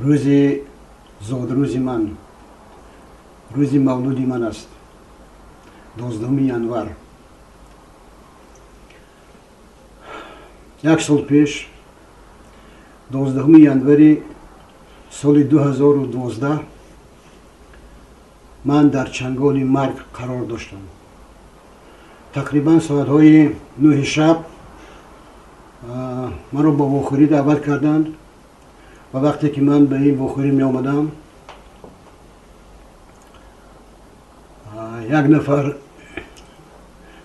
Рӯзи зодрӯзи ман, рӯзи мавлуди ман аст, 12 январ. Як сол пеш, 12 январи соли 2012, ман дар чанголи марг қарор доштам. Тақрибан соатҳои 9 шаб маро ба вохӯрӣ даъват карданд ва вақте ки ман ба ин вохӯрӣ меомадам, як нафар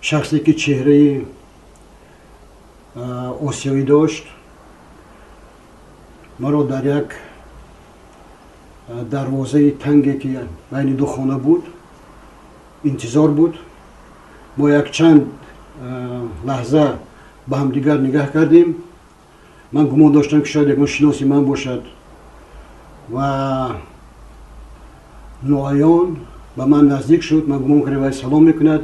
шахсе ки чеҳраи осиёӣ дошт, маро дар як дарвозаи танге, ки байни ду хона буд, интизор буд. Мо якчанд лаҳза ба ҳамдигар нигаҳ кардем. Ман гумон доштам, ки шояд ягон шиноси ман бошад, ва ноаён ба ман наздик шуд. Ман гумон кардам, вай салом мекунад.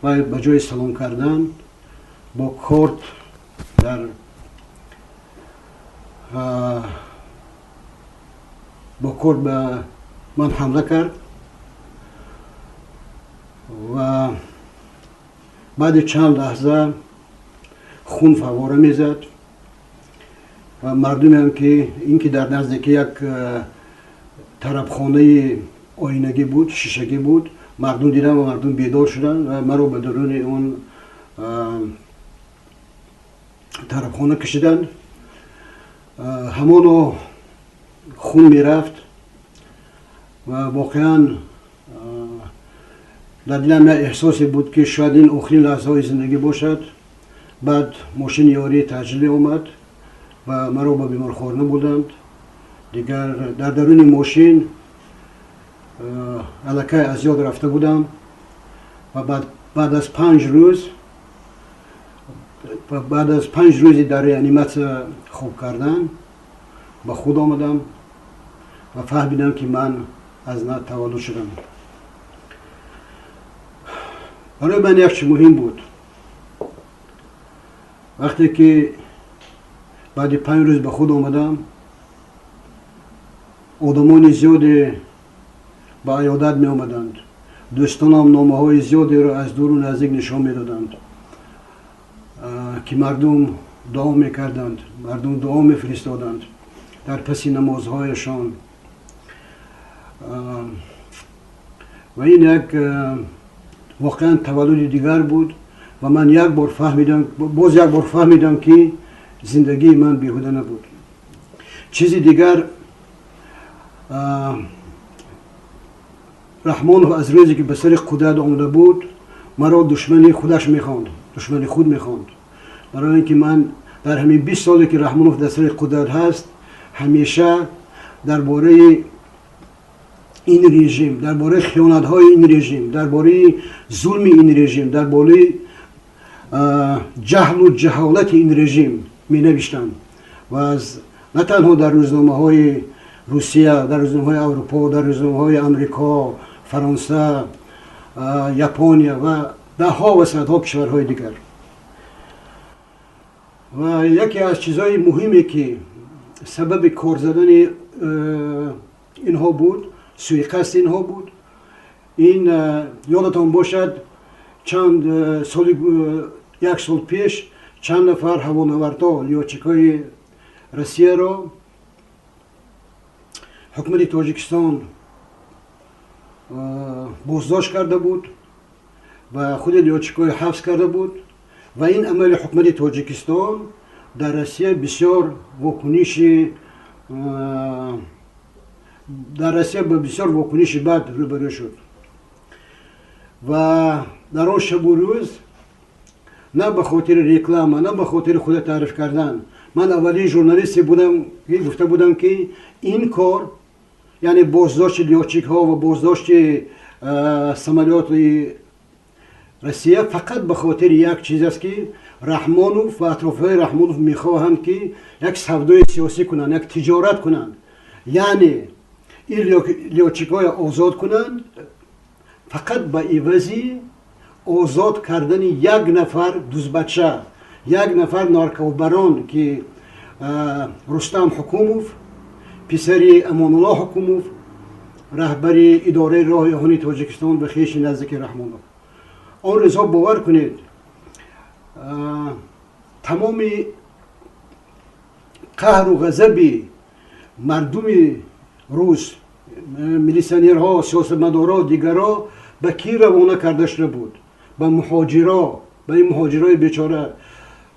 Вай ба ҷои салом кардан бо корт дар бо корт ба ман ҳамла кард ва баъди чанд лаҳза хун фаввора мезад ва мардумеам, ки ин ки дар наздики як тарабхонаи оинагӣ буд, шишагӣ буд, мардум дидам ва мардум бедор шуданд ва маро ба даруни он тарабхона кашиданд. Ҳамоно хун мерафт ва воқеан дар дилам як эҳсосе буд, ки шояд ин охирин лаҳзаҳои зиндагӣ бошад. Баъд мошини ёрии таъҷилӣ омад ва маро ба беморхона бурданд. Дигар дар даруни мошин аллакай аз ёд рафта будам ва баъд аз 5 рӯз, баъд аз 5 рӯзи дар реаниматсия хоб кардан, ба худ омадам ва фаҳмидам, ки ман аз нав таваллуд шудам. Барои ман як чи муҳим буд. Вақте ки баъди 5 рӯз ба худ омадам, одамони зиёде ба аёдат меомаданд. Дӯстонам номаҳои зиёдеро аз дуру наздик нишон медоданд, ки мардум дуо мекарданд, мардум дуо мефиристоданд дар паси намозҳояшон. Ва ин як воқеан таваллуди дигар буд ва ман як бор фаҳмидам, боз як бор фаҳмидам, ки зиндагии ман беҳуда набуд. Чизи дигар, Раҳмонов аз рӯзе ки ба сари қудрат омада буд, маро душмани худаш мехонд, душмани худ мехонд, барои ин ки ман дар ҳамин 20 соле ки Раҳмонов дар сари қудрат ҳаст, ҳамеша дар бораи ин режим, дар бораи хиёнатҳои ин режим, дар бораи зулми ин режим, дар бораи ҷаҳлу ҷаҳолати ин режим менавиштам ва аз на танҳо дар рӯзномаҳои Русия, дар рӯзномаҳои Аврупо, дар рӯзномаҳои Амрико, Фаронса, Япония ва даҳҳо ва садҳо кишварҳои дигар. Ва яке аз чизҳои муҳиме, ки сабаби кор задани инҳо буд, суиқасди инҳо буд, ин ёдатон бошад, чанд соли, як сол пеш чанд нафар ҳавонавардҳо, лётчикҳои Россияро ҳукумати Тоҷикистон боздошт карда буд ва худи лётчикҳои ҳабс карда буд. Ва ин амали ҳукумати Тоҷикистон дар Россия бисёр вокуниши дар Россия ба бисёр вокуниши бад рӯбарӯ шуд. Ва дар он шабу рӯз на ба хотири реклама, на ба хотири худа таъриф кардан, ман аввалин журналисте будам, ки гуфта будам, ки ин кор, яъне боздошти лётчикҳо ва боздошти самолёти Россия, фақат ба хотири як чиз аст, ки Раҳмонов ва атрофиҳои Раҳмонов мехоҳанд, ки як савдои сиёсӣ кунанд, як тиҷорат кунанд, яъне ин лётчикҳоя озод кунанд фақат ба ивази озод кардани як нафар дузбача, як нафар наркобарон, ки Рустам Ҳукумов, Писари Амонулло Ҳукумов, раҳбари идораи роҳи оҳани Тоҷикистон ва хеши наздики Раҳмонов. Он рӯзҳо, бовар кунед, тамоми қаҳру ғазаби мардуми рус, милитсионерҳо, сиёсатмадорҳо, дигарҳо ба кӣ равона карда шуда буд? Ба муҳоҷиро, ба ин муҳоҷирои бечора.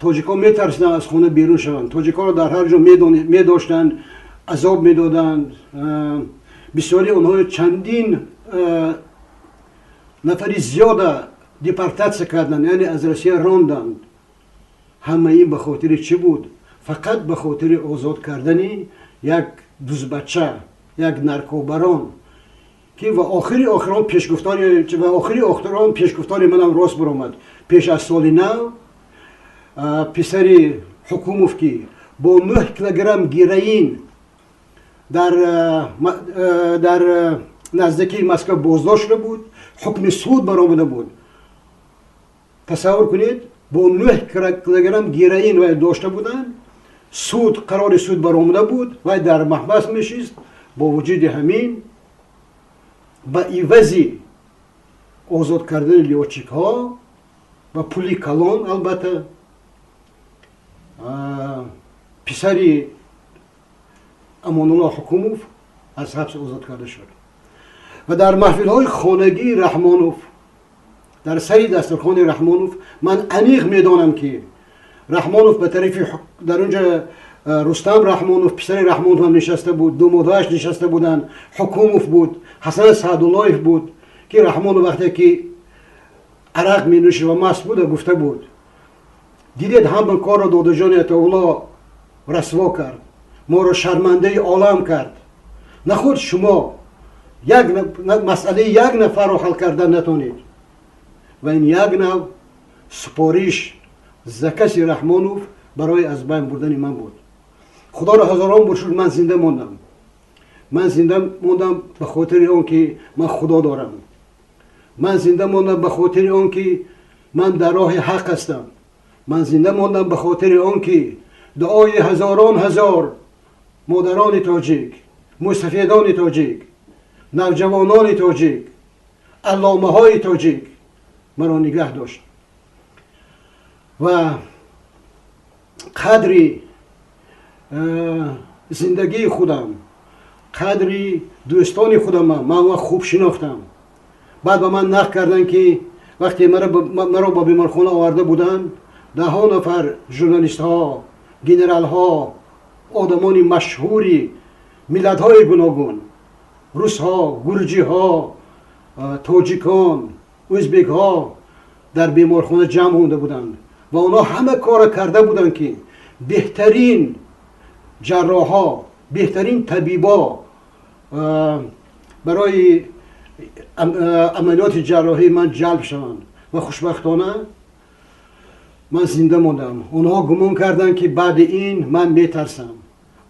Тоҷикҳо метарсиданд аз хона берун шаванд. Тоҷикҳоро дар ҳар ҷо медоштанд, азоб медоданд. Бисёри онҳо, чандин нафари зиёда депортатсия карданд, яъне аз Россия ронданд. Ҳама ин ба хотири чӣ буд? Фақат ба хотири озод кардани як дузбача, як наркобарон, ки ва охири охирон пешгуфтори ва охири охирон пешгуфтори манам рост баромад. Пеш аз соли нав писари Ҳукумов, ки бо 9 килограмм героин дар наздикии Москва боздошт шуда буд, ҳукми суд баромада буд. Тасаввур кунед, бо 9 килограмм героин вай дошта буданд, суд, қарори суд баромада буд, вай дар маҳбас мешист. Бо вуҷуди ҳамин, ба ивази озод кардани лётчикҳо ва пули калон, албатта, писари Амонулло Ҳукумов аз ҳабс озод карда шуд. Ва дар маҳфилҳои хонагии Раҳмонов, дар сари дастархони Раҳмонов, ман аниқ медонам, ки Раҳмонов ба тарафи дар онҷа Рустам Раҳмонов, писари Раҳмонов ҳам нишаста буд, думодҳояш нишаста буданд, Ҳукумов буд, Ҳасан Саъдуллоев буд, ки Раҳмонов вақте ки арақ менӯшид ва маст буда, гуфта буд: «Дидед, ҳама корро додаҷони Атоулло расво кард, моро шармандаи олам кард. Нахуд шумо як масъалаи як нафарро ҳал кардан натонед?» Ва ин як нав супориш, заказ и Раҳмонов барои аз байн бурдани ман буд. Худоро ҳазорон бор шукр, ман зинда мондам. Ман зинда мондам ба хотири он ки ман Худо дорам. Ман зинда мондам ба хотири он ки ман дар роҳи ҳақ ҳастам. Ман зинда мондам ба хотири он ки дуои ҳазорон ҳазор модарони тоҷик, мӯйсафедони тоҷик, навҷавонони тоҷик, алломаҳои тоҷик маро нигаҳ дошт. Ва қадри зиндагии худам, қадри дӯстони худам ман хуб шинохтам. Баъд ба ман нақл карданд, ки вақте маро ба беморхона оварда буданд, даҳҳо нафар журналистҳо, генералҳо, одамони машҳури миллатҳои гуногун, русҳо, гурҷиҳо, тоҷикон, ӯзбекҳо дар беморхона ҷамъ омада буданд ва онҳо ҳама корро карда буданд, ки беҳтарин ҷарроҳҳо, беҳтарин табибо барои амалиёти ҷарроҳии ман ҷалб шаванд. Ва хушбахтона ман зинда мондам. Онҳо гумон карданд, ки баъди ин ман метарсам.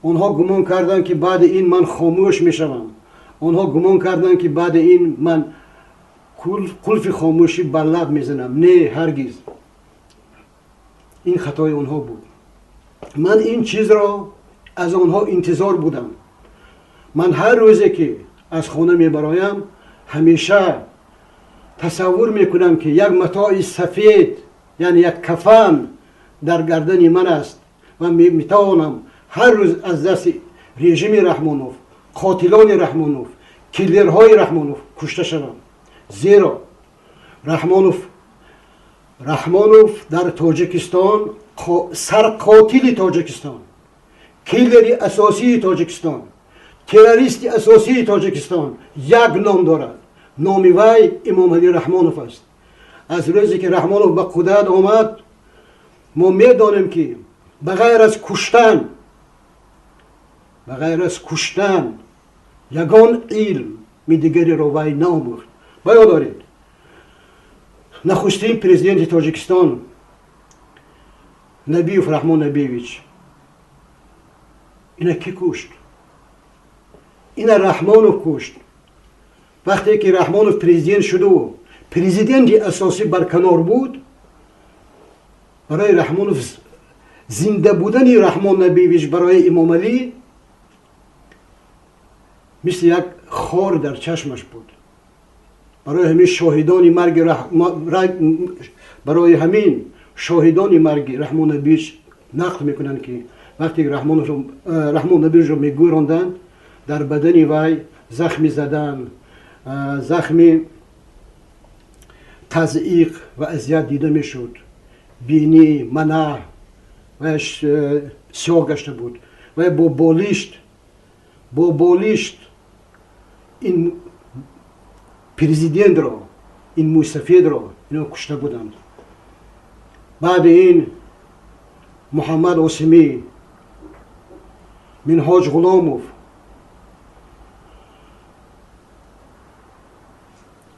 Онҳо гумон карданд, ки баъди ин ман хомӯш мешавам. Онҳо гумон карданд, ки баъди ин ман қулфи хомӯшӣ бар лаб мезанам. Не, ҳаргиз, ин хатои онҳо буд. Ман ин чизро аз онҳо интизор будам. Ман ҳар рӯзе ки аз хона мебароям, ҳамеша тасаввур мекунам, ки як матои сафед, яъне як кафан дар гардани ман аст ва метавонам ҳар рӯз аз дасти режими Раҳмонов, қотилони Раҳмонов, киллерҳои Раҳмонов кушта шавам. Зеро Раҳмонов дар Тоҷикистон сарқотили Тоҷикистон, киллери асосии Тоҷикистон, террористи асосии Тоҷикистон як ном дорад. Номи вай Эмомалӣ Раҳмонов аст. Аз рӯзе ки Раҳмонов ба қудрат омад, мо медонем, ки ба ғайр аз куштан ягон илми дигареро вай наомӯхт. Ба ёд доред, нахустин президенти Тоҷикистон Набиев Раҳмон Набиевич, ина кӣ кушт? Ина Раҳмонов кушт. Вақте ки Раҳмонов президент шуду президенти асосӣ барканор буд, барои Раҳмонов зинда будани Раҳмон Набиевич барои Эмомалӣ мисли як хор дар чашмаш буд. Барои ҳамин шоҳидони марги барои ҳамин шоҳидони марги Раҳмон Набиевич нақл мекунанд, ки вақте Раҳмон Набиевичро мегӯронданд, дар бадани вай захми задан, захми тазйиқ ва азият дида мешуд. Бинӣ, манаҳ ваяш сиёҳ гашта буд. Вай бо болишт ин президентро, ин мӯйсафедро ино кушта буданд. Баъди ин Муҳаммад Осимӣ, Минҳоҷ Ғуломов,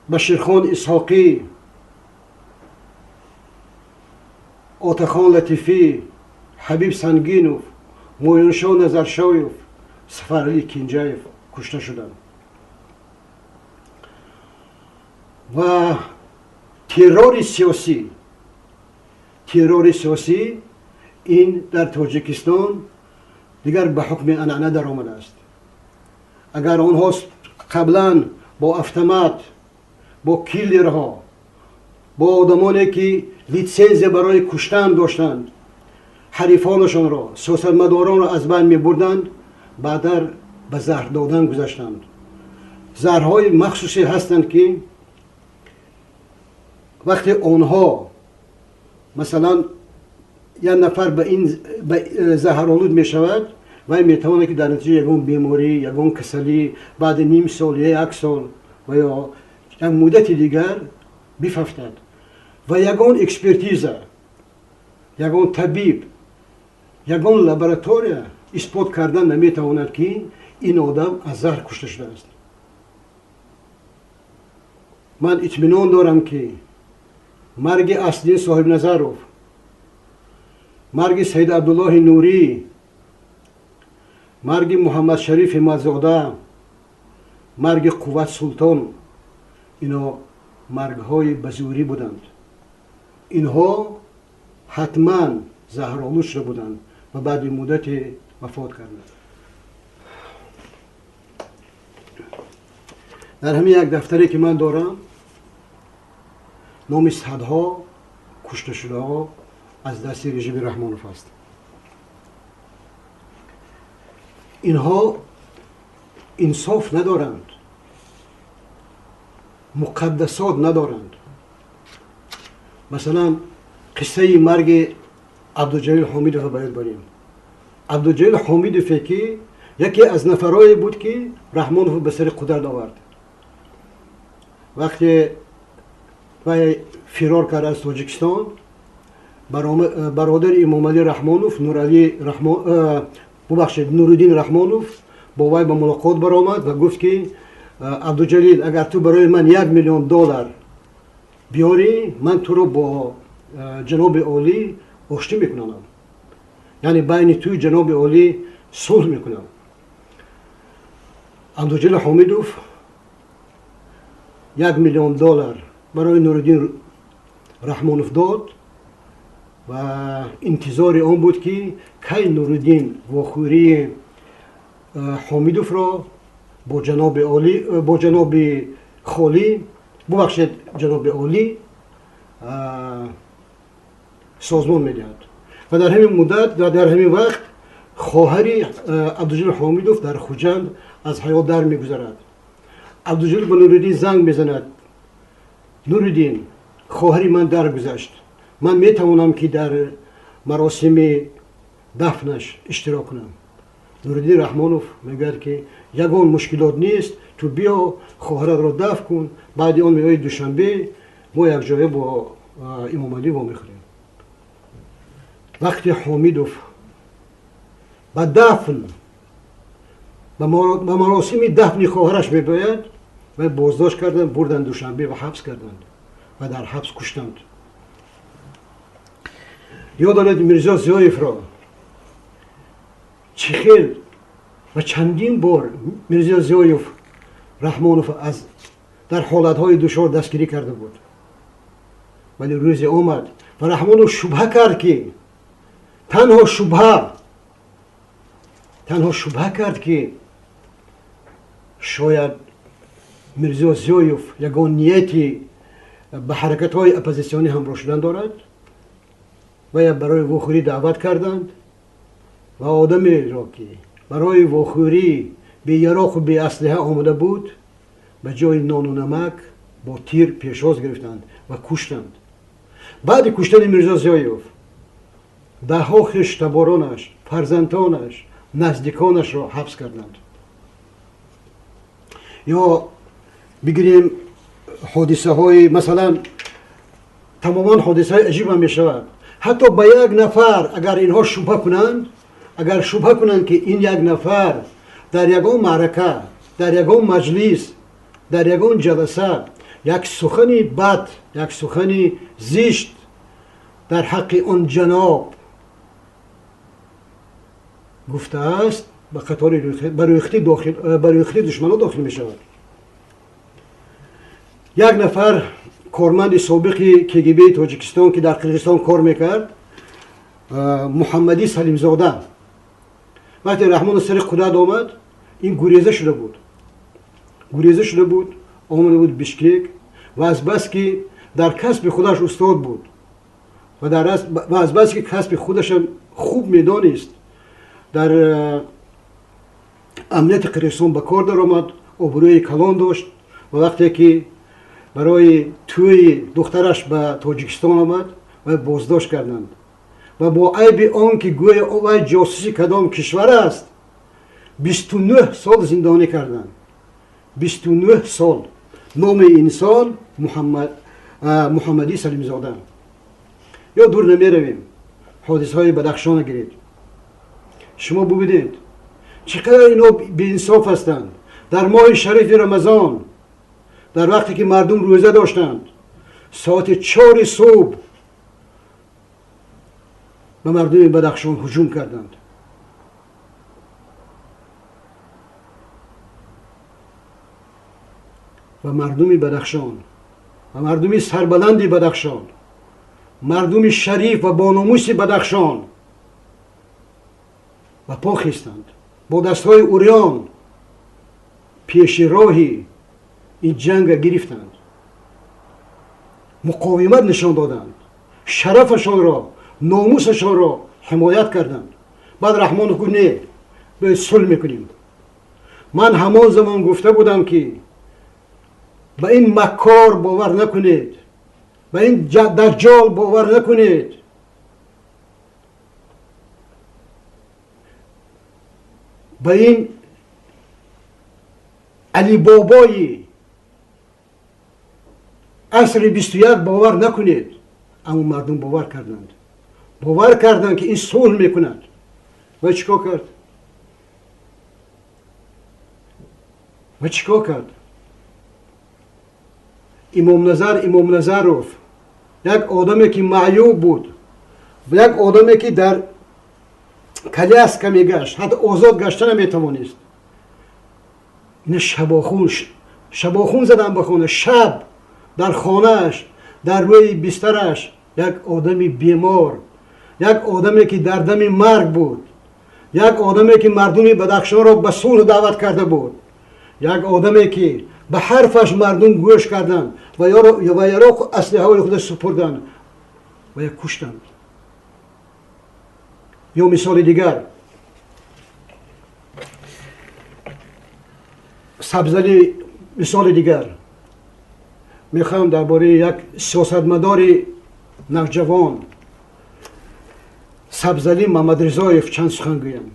Баширхон Исҳоқӣ, Отахон Латифӣ, Ҳабиб Сангинов, Муиншо Назаршоев, Сафаралӣ Кинҷаев кушта шуданд. Ва террори сиёсӣ ин дар Тоҷикистон дигар ба ҳукми анъана даромадааст. Агар онҳо қаблан бо автомат, бо киллерҳо, бо одамоне ки литсензия барои куштан доштанд, ҳарифонашонро, сиёсатмадоронро аз байн мебурданд, баъдар ба заҳр додан гузаштанд. Заҳрҳои махсусе ҳастанд, ки вақте онҳо, масалан, як нафар ба ин заҳролуд мешавад, вай метавонад, ки дар натиҷаи ягон беморӣ, ягон касалӣ баъди ним сол ё як сол ва ё як муддати дигар бифафтад ва ягон экспертиза, ягон табиб, ягон лаборатория исбот кардан наметавонад, ки ин одам аз заҳр кушта шудааст. Ман итминон дорам, ки марги Аслиддин Соҳибназаров, марги Саид Абдуллоҳи Нурӣ, марги Муҳаммадшариф Ҳимматзода, марги Қувват Султон ино маргҳои ба зӯрӣ буданд. Инҳо ҳатман заҳролуд шуда буданд ва баъди муддате вафот карданд. Дар ҳамин як дафтаре, ки ман дорам, номи садҳо кушташудаҳо аз дасти режими Раҳмонов аст. Инҳо инсоф надоранд, муқаддасот надоранд. Масалан, қиссаи марги Абдуҷалил Ҳомидовро ба ёд барем. Абдуҷалил Ҳомидове, ки яке аз нафарое буд, ки Раҳмонов ба сари қудрат овард. Вақте вай фирор кард аз Тоҷикистон, бародари Имомалӣ Раҳмонов, Нуралӣ, бубахшед, Нуриддин Раҳмонов бо вай ба мулоқот баромад ва гуфт, ки Абдуҷалил, агар ту барои ман 1 миллион доллар биёрӣ, ман туро бо ҷаноби олӣ оштӣ мекунам, яъне байни туи ҷаноби олӣ сулҳ мекунам. Абдуҷалил Ҳомидов 1 миллион доллар барои Нуриддин Раҳмонов дод ва интизори он буд, ки кай Нуриддин вохӯрии Ҳомидовро бо ҷаноби олӣ, бо ҷаноби холӣ, бубахшед, ҷаноби олӣ созмон медиҳад. Ва дар ҳамин муддат ва дар ҳамин вақт хоҳари Абдуҷалил Ҳомидов дар Хуҷанд аз ҳаёт дар мегузарад. Абдуҷалил ба Нуриддин занг мезанад: «Нуриддин, хоҳари ман даргузашт, ман метавонам, ки дар маросими дафнаш иштирок кунам?» Нуриддин Раҳмонов мегӯяд, ки ягон мушкилот нест, ту биё, хоҳаратро дафн кун, баъди он меои Душанбе, мо якҷоя бо Имомалӣ вомехӯрем. Вақте Ҳомидов ба дафн, ба маросими дафни хоҳараш мебояд, вай боздошт карданд, бурданд Душанбе ва ҳабс карданд ва дар ҳабс куштанд. Ёд доред Мирзо Зиёевро, чӣ хел ва чандин бор Мирзо Зиёев Раҳмонов аз дар ҳолатҳои душвор дастгирӣ карда буд, вале рӯзе омад ва Раҳмонов шубҳа кард, ки танҳо шубҳа кард, ки Шояд Мирзо Зиёев ягон нияти ба ҳаракатҳои оппозитсионӣ ҳамроҳ шудан дорад ва я барои вохӯрӣ даъват карданд ва одамеро, ки барои вохӯрӣ беяроқу беаслиҳа омода буд, ба ҷои нону намак бо тир пешвоз гирифтанд ва куштанд. Баъди куштани Мирзо Зиёев даҳҳо хештаборонаш, фарзандонаш, наздиконашро ҳабс карданд. Ё бигирем ҳодисаҳои, масалан, тамоман ҳодисаҳои аҷибам мешавад. Ҳатто ба як нафар агар инҳо шубҳа кунанд, агар шубҳа кунанд, ки ин як нафар дар ягон маърака, дар ягон маҷлис, дар ягон ҷаласа як сухани бад, як сухани зишт дар ҳаққи он ҷаноб гуфтааст, ба қатори ба рӯйхати душманон дохил мешавад. Як нафар корманди собиқи КГБи Тоҷикистон, ки дар Қирғизистон кор мекард, Муҳаммадӣ Салимзода, вақте Раҳмонов сари қудрат омад, ин гуреза шуда буд, гуреза шуда буд, омада буд Бишкек ва азбаски дар касби худаш устод буд ва азбаски касби худашам хуб медонист, дар амнияти Қирғизистон ба кор даромад, обрӯи калон дошт ва вақте ки барои тӯи духтараш ба Тоҷикистон омад ва боздошт карданд ва бо айби он ки гӯё вай ҷосуси кадом кишвар аст, 29 сол зиндонӣ карданд. 29 сол. Номи инсон Муҳаммадӣ Салимзода. Ё дур намеравем, ҳодисаҳои Бадахшона гиред. Шумо бубинед, чӣ қадар ино беинсоф ҳастанд. Дар моҳи шарифи Рамазон, дар вақте ки мардум рӯза доштанд, соати 4 субҳ ба мардуми Бадахшон ҳуҷум карданд. Ва мардуми Бадахшон ва мардуми сарбаланди Бадахшон, мардуми шариф ва бономуси Бадахшон ба по хестанд, бо дастҳои урён пеши роҳи ин ҷанга гирифтанд, муқовимат нишон доданд, шарафашонро, номусашонро ҳимоят карданд. Баъд Раҳмонов гуфт: «Не, бояд сулҳ мекунем». Ман ҳамон замон гуфта будам, ки ба ин маккор бовар накунед, ба ин даҷҷол бовар накунед. Ба ин Алибобои асри 21 бовар накунед. Аммо мардум бовар карданд, бовар карданд, ки ин сулҳ мекунад. Ва чӣ кор кард? Ва чӣ кор кард? Имомназар Имомназаров, як одаме ки маъюб буд, як одаме ки дар коляска мегашт, ҳатто озод гашта наметавонист, ина шабохун задан ба хона, шаб дар хонааш, дар рӯи бистараш, як одами бемор, як одаме ки дар дами марг буд, як одаме ки мардуми Бадахшонро ба сулҳ даъват карда буд, як одаме ки ба ҳарфаш мардум гӯш карданд ва яроқу аслиҳаҳои худаш супурданд, ва як куштанд. Ё мисоли дигар, Сабзали. Мисоли дигар мехоҳам дар бораи як сиёсатмадори навҷавон, Сабзалӣ Мамадризоев, чанд сухан гӯям.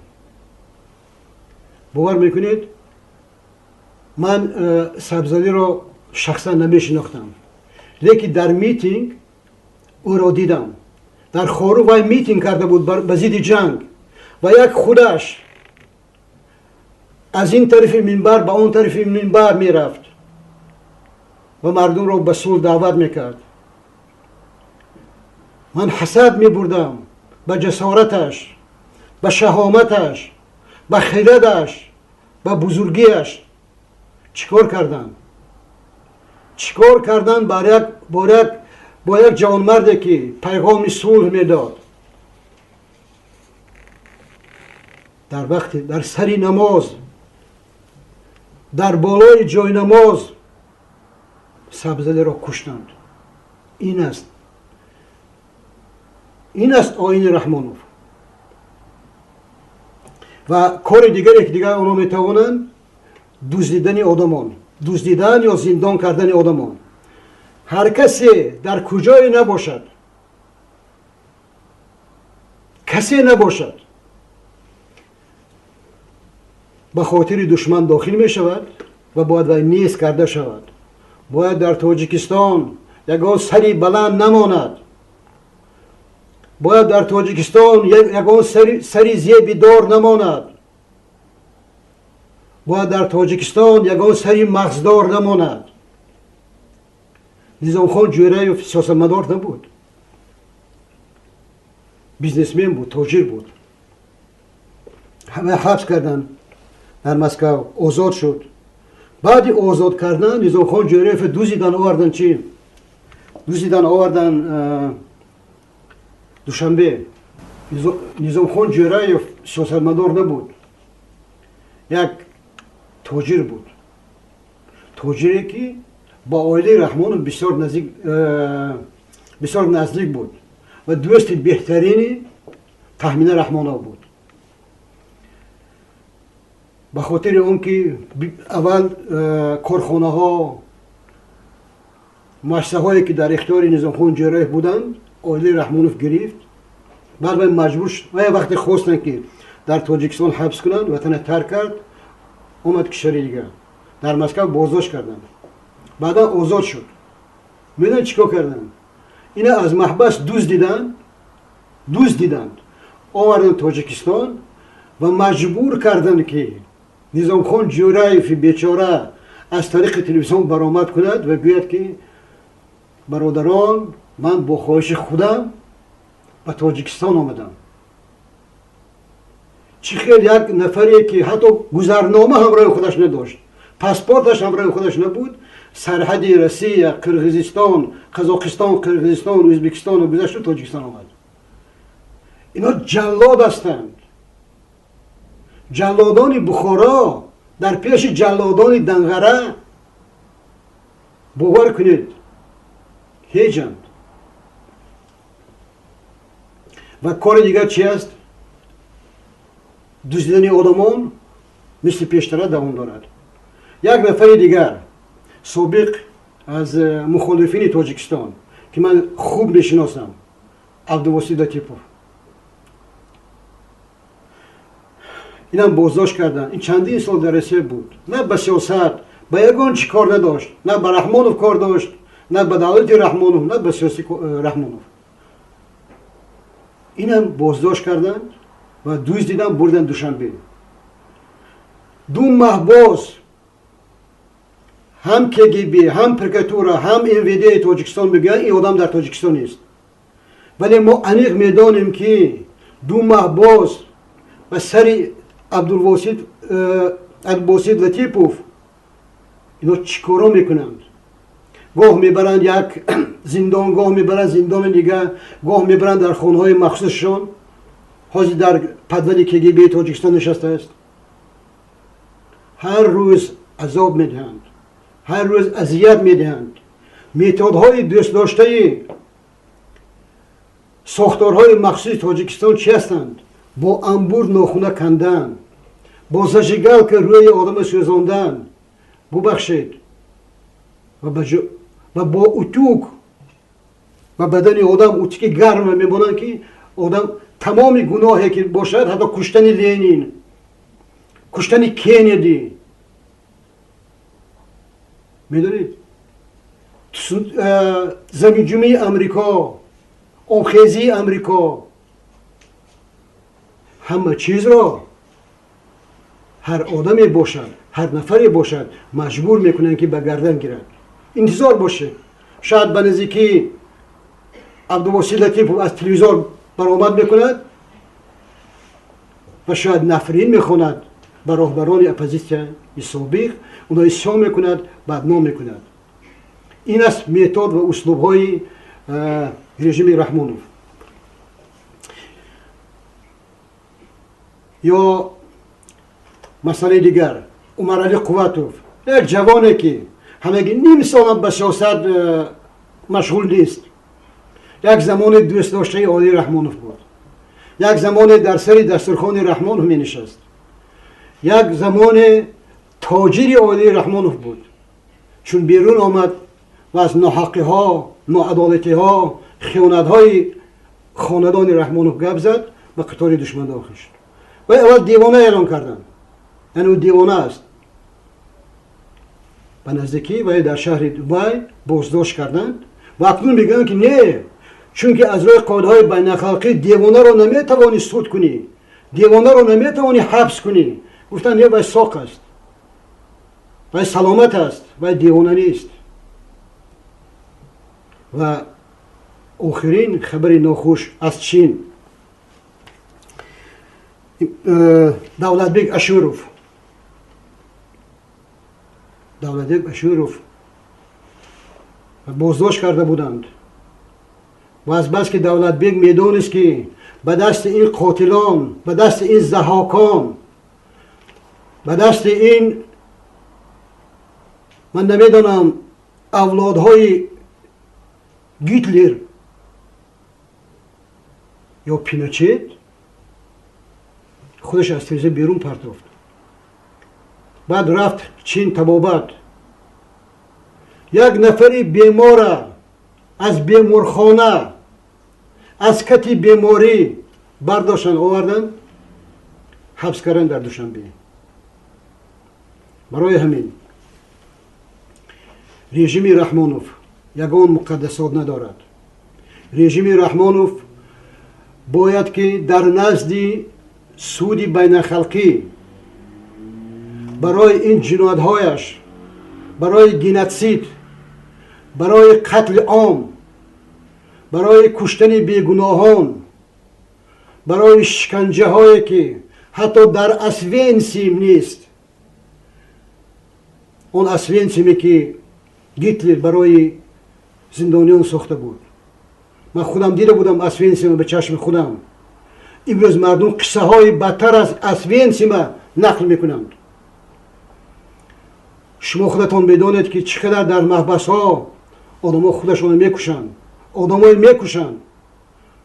Бовар мекунед, ман Сабзалиро шахсан намешинохтам, лекин дар митинг ӯро дидам. Дар Хору вай митинг карда буд ба зидди ҷанг ва як худаш аз ин тарафи минбар ба он тарафи минбар мерафт ва мардумро ба сулҳ даъват мекард. Ман ҳасад мебурдам ба ҷасораташ, ба шаҳоматаш, ба хирадаш, ба бузургиаш. Чӣ кор карданд? Чӣ кор карданд бо як ҷавонмарде, ки пайғоми сулҳ медод? Дар вақте дар сари намоз. Дар болои ҷойнамоз Сабзалиро куштанд. Ин аст, ин аст оини Раҳмонов. Ва кори дигаре ки дигар онҳо метавонанд, дуздидани одамон, дуздидан ё зиндон кардани одамон. Ҳар касе дар куҷое набошад, касе набошад, ба хотири душман дохил мешавад ва бояд вай низ карда шавад. Бояд дар Тоҷикистон ягон сари баланд намонад. Бояд дар Тоҷикистон ягон сари зебидор намонад. Бояд дар Тоҷикистон ягон сари мағздор намонад. Низомхон Ҷӯраев сиёсатмадор набуд, бизнесмен буд, тоҷир буд. Ҳама ҳабс карданд дар Москав, озод шуд. Баъди озод кардан Низомхон Ҷӯраев дузидан овардан, чи дузидан овардан Душанбе. Низомхон Ҷӯраев сиёсатмадор набуд, як тоҷир буд, тоҷире ки ба оилаи Раҳмонов бисёр наздик буд ва дӯсти беҳтарини Таҳмина Раҳмонов буд. Ба хотири он ки аввал корхонаҳо, муассисаҳое ки дар ихтиёри Низомхон Ҷӯраев буданд, оилаи Раҳмонов гирифт. Баъд вай маҷбур шуд, вай вақте хостанд ки дар Тоҷикистон ҳабс кунанд, ватана тарк кард, омад кишвари дигар. Дар Москав боздошт карданд, баъдан озод шуд. Медонед чӣ кор карданд? Ина аз маҳбас дуздиданд, оварданд Тоҷикистон ва маҷбур карданд ки Низомхон Ҷӯраеви бечора аз тариқи телевизион баромад кунад ва гӯяд ки бародарон, ман бо хоҳиши худам ба Тоҷикистон омадам. Чӣ хел як нафаре ки ҳатто гузарнома ҳамроҳи худаш надошт, паспорташ ҳамроҳи худаш набуд, сарҳади Россия, Қирғизистон, Қазоқистон, Қирғизистон, Ӯзбекистону гузашту Тоҷикистон омад. Ино ҷаллод ҳастанд. Ҷаллодони Бухоро дар пеши ҷаллодони Данғара, бовар кунед, ҳеҷанд. Ва кори дигар чи аст? Дуздидани одамон мисли пештара давом дорад. Як нафари дигар собиқ аз мухолифини Тоҷикистон ки ман хуб мешиносам, Абдувосит Латипов, инам боздошт карданд. Ин чандин сол дар Россия буд, на ба сиёсат, ба ягон чӣ кор надошт, на ба Раҳмонов кор дошт, на ба давлати Раҳмонов, на ба сиёси Раҳмонов. Инам боздошт карданд ва дуздидан бурданд Душанбе. Ду маҳ боз ҳам КГБ, ҳам прокуратура, ҳам МВД Тоҷикистон мегӯянд ин одам дар Тоҷикистон нест. Вале мо аниқ медонем ки ду маҳ боз ба сари Абдулвосит Латипов ино чӣ коро мекунанд? Гоҳ мебаранд як зиндон, гоҳ мебаранд зиндони дигар, гоҳ мебаранд дар хонаҳои махсусшон. Ҳозир дар подвали КГБ Тоҷикистон нишастааст. Ҳар рӯз азоб медиҳанд, ҳар рӯз азият медиҳанд. Методҳои дӯстдоштаи сохторҳои махсуси Тоҷикистон чӣ ҳастанд? Бо амбур нохуна кандан, бо зажигалка рӯи одама сӯзондан, бубахшед, ва бо утюг ба бадани одам утюги гарма мемонанд ки одам тамоми гуноҳе ки бошад, ҳатто куштани Ленин, куштани Кеннеди, медонед, заминҷумии Амрико, обхезии Амрико, ҳама чизро ҳар одаме бошад, ҳар нафаре бошад, маҷбур мекунанд ки ба гардан гирад. Интизор бошед, шояд ба наздикӣ Абдувосит Латипов аз телевизор баромад мекунад ва шояд нафрин мехонад ба роҳбарони оппозитсияи собиқ, онҳо исён мекунад, бадном мекунад. Ин аст метод ва услубҳои режими Раҳмонов. Ё масъалаи дигар, Умаралӣ Қувватов, як ҷавоне, ки ҳамагӣ ним солам ба сиёсат машғул нест, як замоне дӯстдоштаи Олии Раҳмонов буд, як замоне дар сари дастурхони Раҳмонов менишаст, як замоне тоҷири Олии Раҳмонов буд. Чун берун омад ва аз ноҳақиҳо, ноадолатиҳо, хиёнатҳои хонадони Раҳмонов гап зад, ба қатори душман дохил шуд ва аввал девона эълон карданд, яъне ӯ девона аст. Ба наздикӣ вай дар шаҳри Дубай боздошт карданд ва акнун мегӯянд, ки не, чунки аз рӯи қоидаҳои байналхалқӣ девонаро наметавонӣ суд кунӣ, девонаро наметавонӣ ҳабс кунӣ. Гуфтанд, не, вай соқ аст, вай саломат аст, вай девона нест. Ва охирин хабари нохуш аз Чин: Давлатбек Ашуров, Давлатбек Ашуров боздошт карда буданд. Ва азбаски Давлатбек медонист, ки ба дасти ин қотилон, ба дасти ин заҳокон, ба дасти ин, ман намедонам, авлодҳои Гитлер ё Пиночет, худаш аз тиреза берун партофт. Баъд рафт Чин табобат. Як нафари бемора аз беморхона, аз кати беморӣ бардоштанд, оварданд, ҳабс карданд дар Душанбе. Барои ҳамин режими Раҳмонов ягон муқаддасот надорад. Режими Раҳмонов бояд ки дар назди суди байналхалқӣ барои ин ҷиноятҳояш, барои геноцид, барои қатли ом, барои куштани бегуноҳон, барои шиканҷаҳое, ки ҳатто дар Освенсим нест, он Освенсиме, ки Гитлер барои зиндониён сохта буд, ман худам дида будам Освенсима ба чашми худам, имрӯз мардум қиссаҳои бадтар аз Освенсима нақл мекунанд. Шумо худатон медонед, ки чӣ қадар дар маҳбасҳо одамҳо худашонро мекушанд, одамое мекушанд,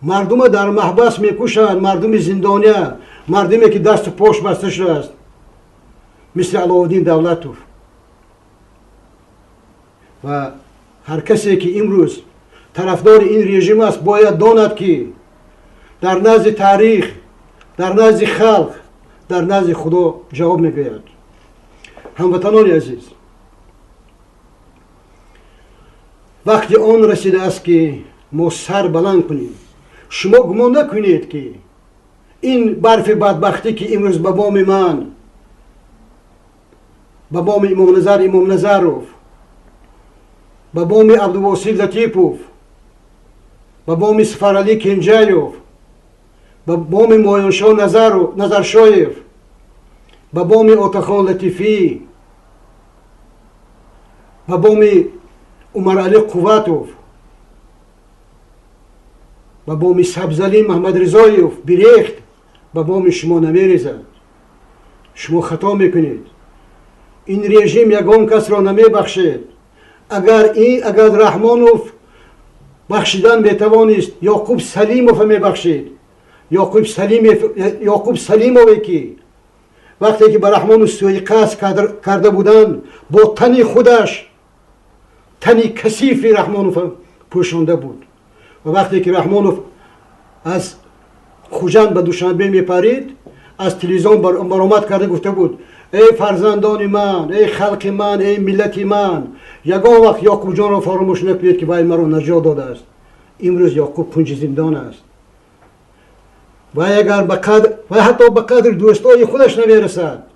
мардума дар маҳбас мекушанд, мардуми зиндония, мардуме, ки дасту пош баста шудааст, мисли Аловуддин Давлатов. Ва ҳар касе, ки имрӯз тарафдори ин режим аст, бояд донад, ки дар назди таърих, дар назди халқ, дар назди Худо ҷавоб мегӯяд. Ҳамватанони азиз, вақти он расидааст, ки мо сар баланд кунем. Шумо гумон накунед, ки ин барфи бадбахтӣ, ки имрӯз ба боми ман, ба боми Имомназар Имомназаров, ба боми Абдувосил Латипов, ба боми Сафаралӣ Кенҷаев, ба боми Моёншо Назаршоев, ба боми Отахон Латифӣ, ба боми Умаралӣ Қувватов, ба боми Сабзалӣ Маҳмадризоев бирехт, ба боми шумо намерезад. Шумо хато мекунед. Ин режим ягон касро намебахшед. Агар Раҳмонов бахшидан метавонист, Ёқуб Салимова мебахшид. Ёқуб Салимове, ки вақте ки ба Раҳмонов суиқасд карда буданд, бо тани худаш тани касифи Раҳмонов пӯшонда буд. Ва вақте ки Раҳмонов аз Хуҷанд ба Душанбе мепарид, аз телевизион баромад карда гуфта буд: «Эй фарзандони ман, эй халқи ман, эй миллати ман, ягон вақт Ёқубҷонро фаромӯш накунед, ки вай маро наҷот додааст». Имрӯз Ёқуб кунҷи зиндон аст. Вай агар вай ҳатто ба қадри дӯстои худаш намерасад.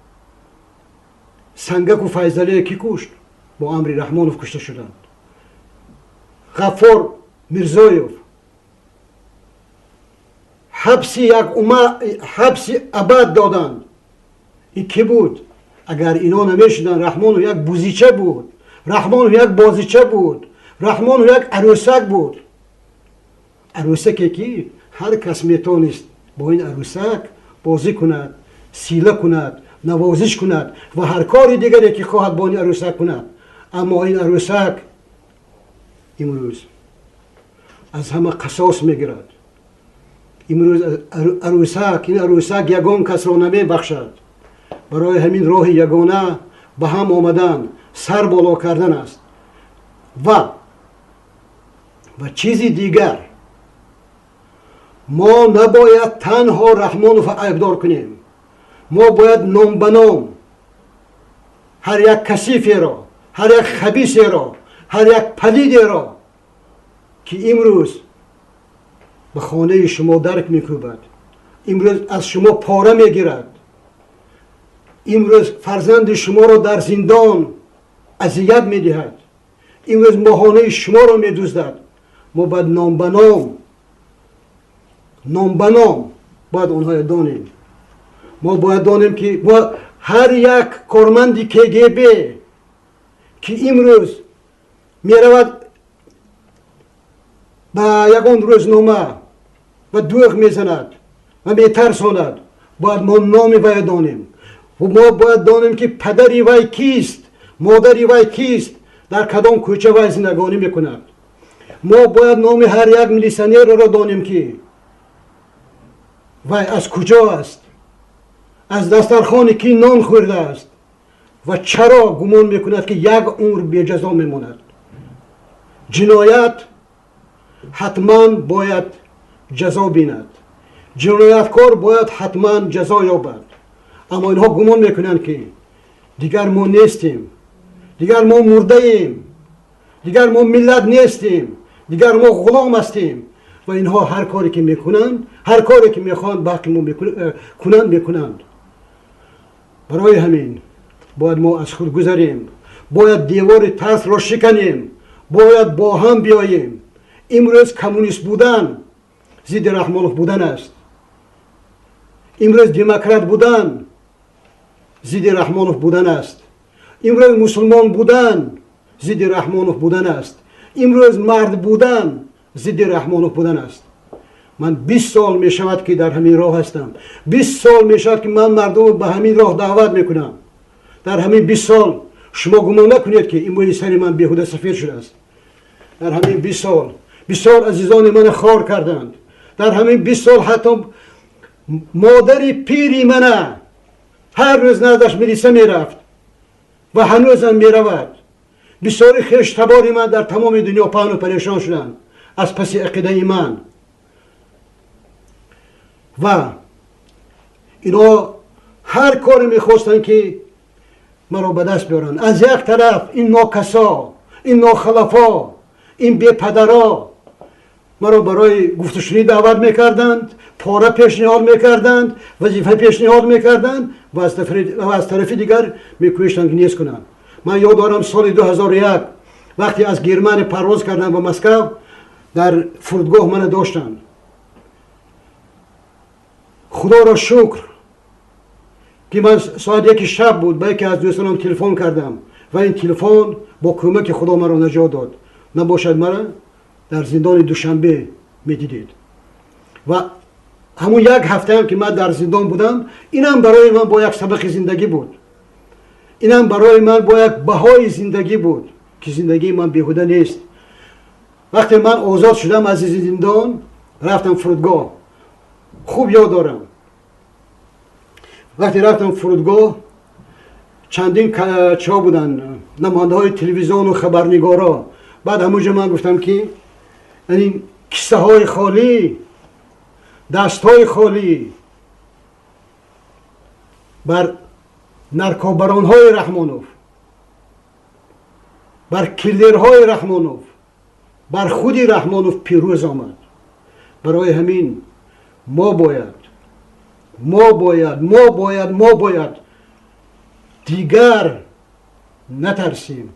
Сангаку Файзалие кӣ кушт? Бо амри Раҳмонов кушта шуданд. Ғаффор Мирзоев ҳабси як ума, ҳабси абад доданд. Ин кӣ буд? Агар ино намешуданд, Раҳмонов як бузича буд, Раҳмонов як бозича буд, Раҳмонов як арӯсак буд, арӯсаке, ки ҳар кас метавонист бо ин арӯсак бозӣ кунад, сила кунад. навозиш кунад ва ҳар кори дигаре ки хоҳад бо ин арӯсак кунад. Аммо ин арӯсак имрӯз аз ҳама қасос мегирад. Имрӯз арӯсак, ин арӯсак ягон касро намебахшад. Барои ҳамин роҳи ягона ба ҳам омадан, сар боло кардан аст. Ва чизи дигар, мо набояд танҳо Раҳмонова айбдор кунем. Мо бояд ном ба ном ҳар як касиферо, ҳар як хабисеро, ҳар як палидеро, ки имрӯз ба хонаи шумо дарк мекӯбад, имрӯз аз шумо пора мегирад, имрӯз фарзанди шуморо дар зиндон азият медиҳад, имрӯз моҳонаи шуморо медуздад, мо бояд ном ба ном, ном ба ном бояд онҳоро донем. Мо бояд донем, ки ҳар як корманди КГБ, ки имрӯз меравад ба ягон рӯзнома ва дӯғ мезанад ва метарсонад, бояд мо номи вай донем. Мо бояд донем, ки падари вай кист, модари вай кист, дар кадом кӯча вай зиндагонӣ мекунад. Мо бояд номи ҳар як милисионерро донем, ки вай аз куҷо аст, аз дастархони кӣ нон хӯрдааст ва чаро гумон мекунад, ки як умр беҷазо мемонад. Ҷиноят ҳатман бояд ҷазо бинад, ҷинояткор бояд ҳатман ҷазо ёбад. Аммо инҳо гумон мекунанд, ки дигар мо нестем, дигар мо мурдаем, дигар мо миллат нестем, дигар мо ғулом ҳастем ва инҳо ҳар коре ки мекунанд, ҳар коре ки мехоҳанд ба ҳаққи мо кунанд, мекунанд. Барои ҳамин бояд мо аз худ гузарем, бояд девори тарсро шиканем, бояд бо ҳам биёем. Имрӯз коммунист будан зидди Раҳмонов будан аст, имрӯз демократ будан зидди Раҳмонов будан аст, имрӯз мусулмон будан зидди Раҳмонов будан аст, имрӯз мард будан зидди Раҳмонов будан аст. Ман 20 сол мешавад, ки дар ҳамин роҳ ҳастам. 20 сол мешавад, ки ман мардумро ба ҳамин роҳ даъват мекунам. Дар ҳамин 20 сол шумо гумон накунед, ки ин мӯи сари ман беҳуда сафед шудааст. Дар ҳамин 20 сол бисёр азизони мана хор карданд. Дар ҳамин 20 сол ҳатто модари пири мана ҳар рӯз наздаш милиса мерафт ва ҳанӯзам меравад. Бисёри хештабори ман дар тамоми дунё паҳну парешон шуданд аз паси ақидаи ман. Ва инҳо ҳар коре мехостанд, ки маро ба даст биёранд. Аз як тараф ин нокасо, ин нохалафо, ин бепадаро маро барои гуфтушунид даъват мекарданд, пора пешниҳод мекарданд, вазифа пешниҳод мекарданд ва аз тарафи дигар мекӯшиданд, ки нест кунанд. Ман ёд дорам, соли 2001, вақте аз Германия парвоз кардам ба Москав, дар фурудгоҳ мана доштанд. Худоро шукр, ки ман соат 1 шаб буд, ба яке аз дӯстонам телефон кардам ва ин телефон бо кӯмаки Худо маро наҷот дод. Набошад, мара дар зиндони Душанбе медидед. Ва ҳамун як ҳафтаам, ки ман дар зиндон будам, инам барои ман бо як сабақи зиндагӣ буд, инам барои ман бо як баҳои зиндагӣ буд, ки зиндагии ман беҳуда нест. Вақте ман озод шудам аз зиндон, рафтам фурудгоҳ. Хуб ёд дорам, вақте рафтам фурудгоҳ, чандин чиҳо буданд, намояндаҳои телевизиону хабарнигоро. Баъд ҳамунҷо ман гуфтам, ки ин киссаҳои холӣ, дастҳои холӣ бар наркобаронҳои Раҳмонов, бар киллерҳои Раҳмонов, бар худи Раҳмонов пирӯз омад. Барои ҳамин мо бояд, мо бояд, мо бояд, мо бояд дигар натарсим,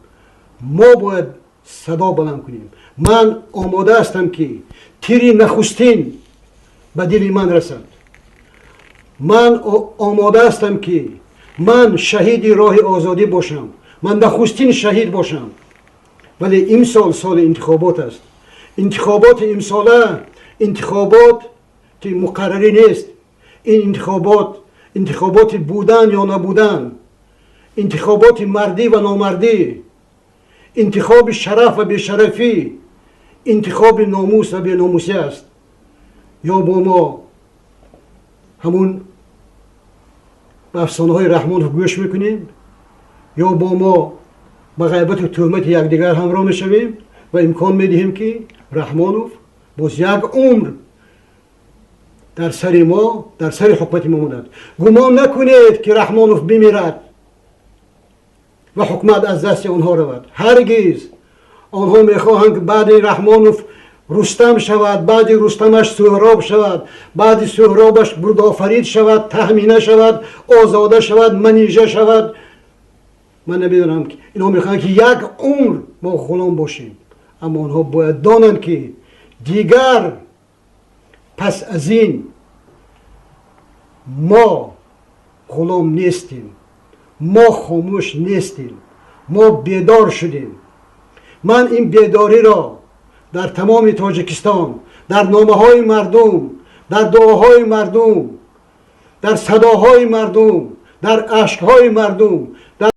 мо бояд садо баланд кунем. Ман омода ҳастам, ки тири нахустин ба дили ман расад. Ман омода ҳастам, ки ман шаҳиди роҳи озодӣ бошам, ман нахустин шаҳид бошам. Вале имсол соли интихобот аст. Интихоботи имсола интихоботи муқаррарӣ нест. Ин интихобот Интихоботи будан ё набудан, интихоботи мардӣ ва номардӣ, интихоби шараф ва бешарафӣ, интихоби номус ва беномусӣ аст. Ё бо мо ҳамун ба афсонаҳои Раҳмонов гӯш мекунем, ё бо мо ба ғайбату тӯҳмати якдигар ҳамроҳ мешавем ва имкон медиҳем, ки Раҳмонов боз як умр дар сари мо, дар сари ҳукумати мо монад. Гумон накунед, ки Раҳмонов бимирад ва ҳукумат аз дасти онҳо равад. Ҳаргиз. Онҳо мехоҳанд, ки баъди Раҳмонов Рустам шавад, баъди Рустамаш Суҳроб шавад, баъди Суҳробаш Гурдофарид шавад, Таҳмина шавад, Озода шавад, Манижа шавад. Ман намедонам, инҳо мехоҳанд, ки як умр мо ғулом бошем. Аммо онҳо бояд донанд, ки дигар пас аз ин мо ғулом нестем, мо хомӯш нестем, мо бедор шудем. Ман ин бедориро дар тамоми Тоҷикистон, дар номаҳои мардум, дар дуоҳои мардум, дар садоҳои мардум, дар ашкҳои мардум.